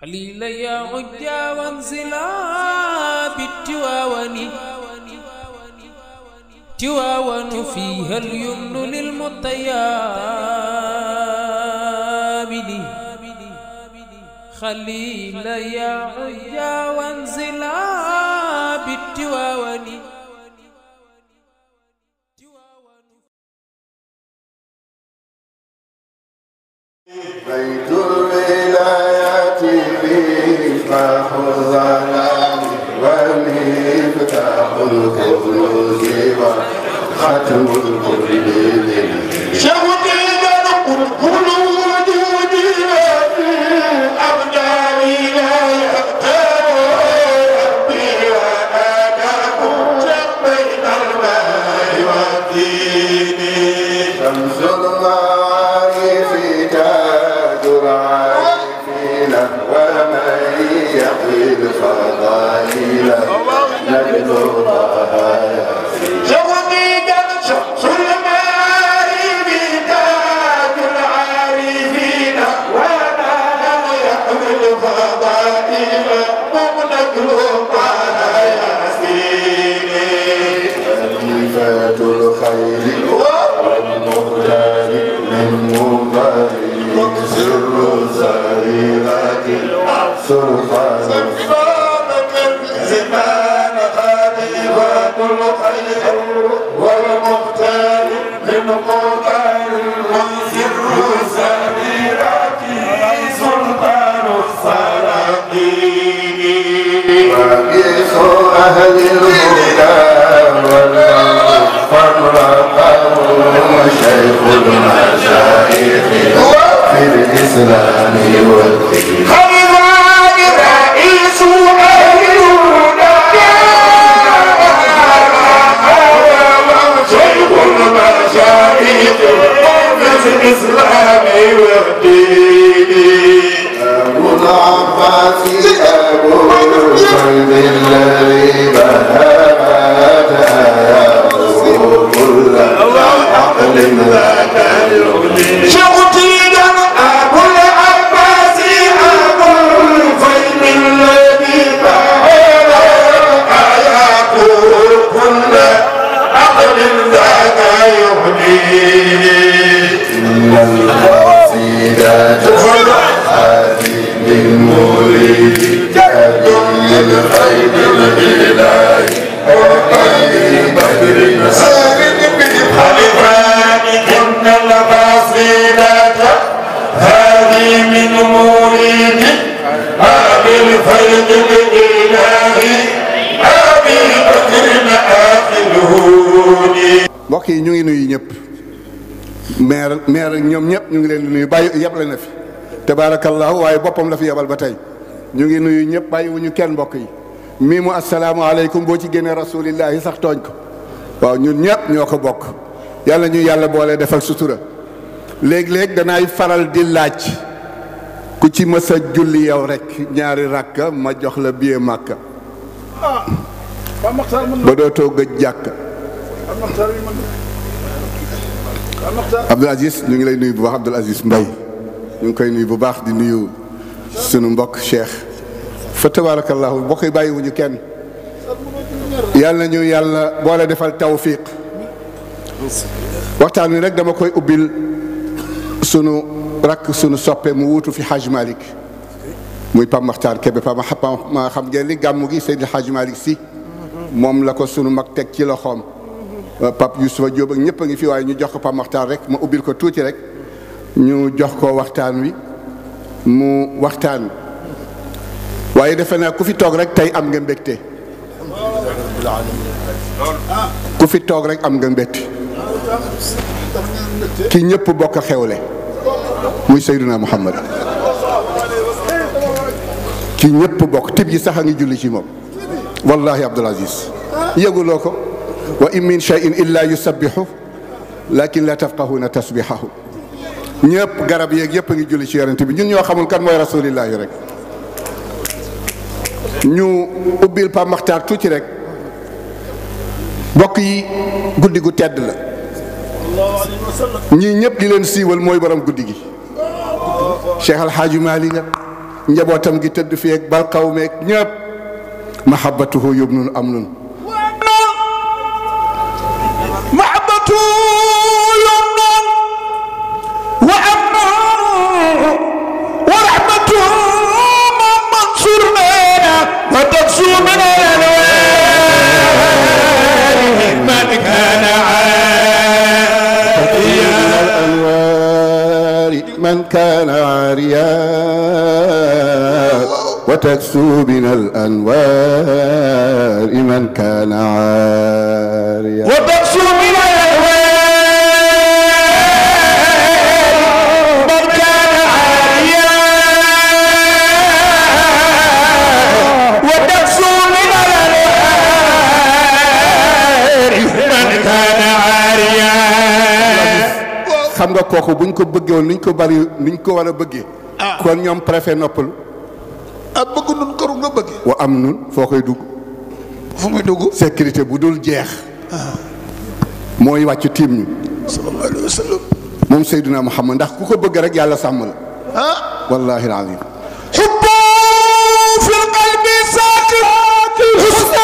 خليل يا عجا وانزلا بالتواون تواون فيها اليمن للمطيابد خليل يا عجا وانزلا بالتواون بيت الولايات مفتاح الظلام ومفتاح الكنوز وختم الكل شهدي كل وجودي في أبداني لا يختار ربي وآداكم بين الماء والدين شمس المعارف تاج العارفين ومن يحيي الفضائل نجد الله شهدي شمس المعارف تاج العارفين ومن يحيي الفضائل نجد الله ياسين خليفة الخير والمختار من مبارك سر سريرة سلطان زمان خليفة الخير والمختار من مبارك سر سريرة سلطان السلاطين رئيس أهل الهدى شيخ المشايخ في الإسلام والدين خليفة رئيس أهل الهدى شيخ المشايخ في الإسلام والدين أبو العباس أبو الفيض الذي بهاء كل عقل ذاك يغني شوقيا أبو العباس أبو الفيض الذي بهاء آياته كل عقل ذاك يغني إن القصيدة هذه للمريد كبير الخير الإلهي خلفان إن القصيدة هذه من مريد أبي الفيض الإلهي أبي بكر آخره. mbokk yi ñu ngi nuyu ñëpp maire ñoom ñëpp ñu ngi leen di nuyu bàyyi yebale na fi tabaarakallahu waaye boppam la fi yebal ba tey ñu ngi nuyu ñëpp bàyyiwuñu kenn mbokk yi. mii mu asalaamaaleykum boo ci génnee rasulillahi sax tooñ ko waaw ñun ñëpp ñoo ko bokk yàlla ñu yàlla boole defal sutura léeg-léeg danaay faral di laaj ku ci mës a julli yow rek ñaari rakka ma jox la billet Màkka ba dootoo gëj jàkka Abdoul Aziz ñu ngi lay nuyu bu baax Abdoul Aziz Mbaye ñu ngi koy nuyu bu baax di nuyu sunu mbokk Cheikh fa tabarakallahu mbokk yi bàyyiwuñu kenn yàlla ñu yàlla boole defal tawfiq waxtaan wi rek dama koy ubbil sunu rakk sunu soppe mu wuutu fi Hadj Malick muy Pape Makhtar Kébé ma xam ngeen li gàmmu gi Seydi Hadj Malick si moom la ko sunu mag teg ci loxoom Pape Youssoufa Diop ak ñëpp a ngi fi waaye ñu jox ko Pape Makhtar rek ma ubbil ko tuuti rek ñu jox ko waxtaan wi mu waxtaan waaye defe naa ku fi toog rek tey am nga mbégte ku fi toog rek am nga mbégte ki ñëpp bokk xewle muy Seydina Muhammad ki ñëpp bokk tib yi sax a ngi julli ci moom wallahi Abdoul Aziz yëguloo ko wa in min shay'in illa yusabbihu lakin la tafqahuna tasbihahu ñëpp garab yeeg yëpp a ngi julli ci yonent bi ñun ñoo xamul kan mooy rasulillahi rek ñu ubbil Pape Makhtar tuuti rek mbokk yi guddi gu tedd la ñii ñëpp di leen siiwal mooy borom guddi gi Cheikh Al Hadj Malick njabootam gi tëdd fi ak balqaw meeg ñëpp mahabbatuhu yubnun amnun mahabbatuhu yubnun wa amnun wa rahmatuhu mansurna wa taksu min man kana من كان عاريا وتكسو من الأنوار من كان عاريا وتكسو من الأنوار من كان عاريا وتكسو من الأنوار من كان عاريا xam nga kooku buñ ko bëggee woon niñ ko bari niñ ko war a bëggee. kon ñoom préfet noppalu. bëgg nun këru nga bëggee. wa am nun foo koy dugg. fu muy dugg. sécurité bu dul jeex. mooy wàcc tiim ñu. sallallahu alayhi wa sallam. moom Seydina Muhammad ndax ku ko bëgg rek yàlla sàmm la. wallaahi al-aziim. hubbu fil qalbi saakin husna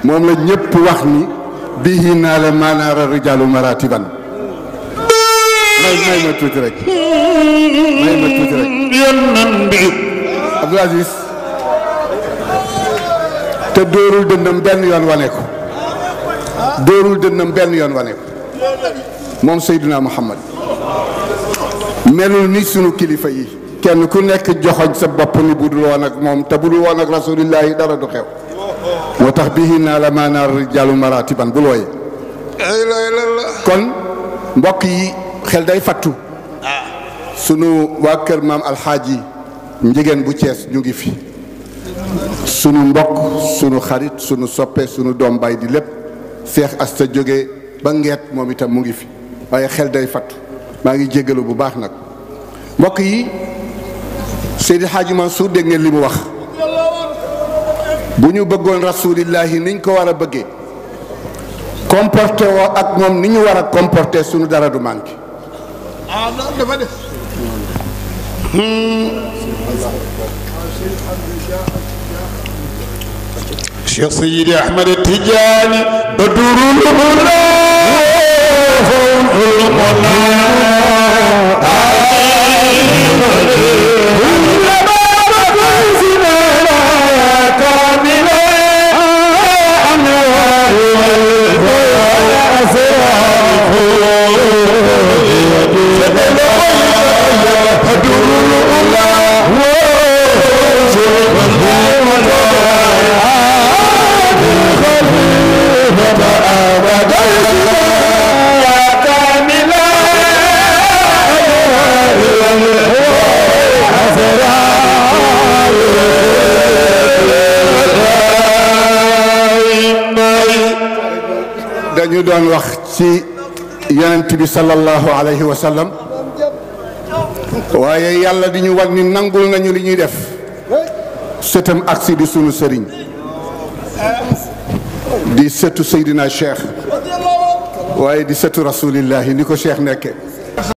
moom la ñëpp wax ni bihi naa la maanaara rijaalu maratiban may ma tuuti rek yonnan bi Abdou Aziz te dóorul dëndam benn yoon wane ko moom Seydina Muhammad melul ni sunu kilifa yi kenn ku nekk joxoñ sa bopp ni budul woon ak moom te budul woon ak rasulillahi dara du xew moo tax bihi naa la maanaar rijaalu maratiban bul wooye kon mbokk yi xel day fattu sunu waa kër maam alxaaji njigéen bu Cees ñu ngi fi sunu mbokk sunu xarit sunu soppe sunu doom bay di lépp Seex Asta jóge ba Ngeet moom itam mu ngi fi waaye xel day fattu maa ngi jéggalu bu baax nag mbokk yi Seydi Hadji Mansour dégg ngeen li mu wax bu ñu bëggoon rasulillahi niñ ko war a bëggee comporté woo ak moom ni ñu war a comporté sunu dara du manqué. dafa def. Cheikh Seydi Ahmed Tidiane Badurul Muna dañu doon wax ci yonent bi sallallahu alayhi wa sallam waaye yàlla di ñu war ni nangul nañu li ñuy def sëtam aksi di sunu sëriñ di sëtu Seydina Cheikh waaye di sëtu rasulillahi ni ko Cheikh nekke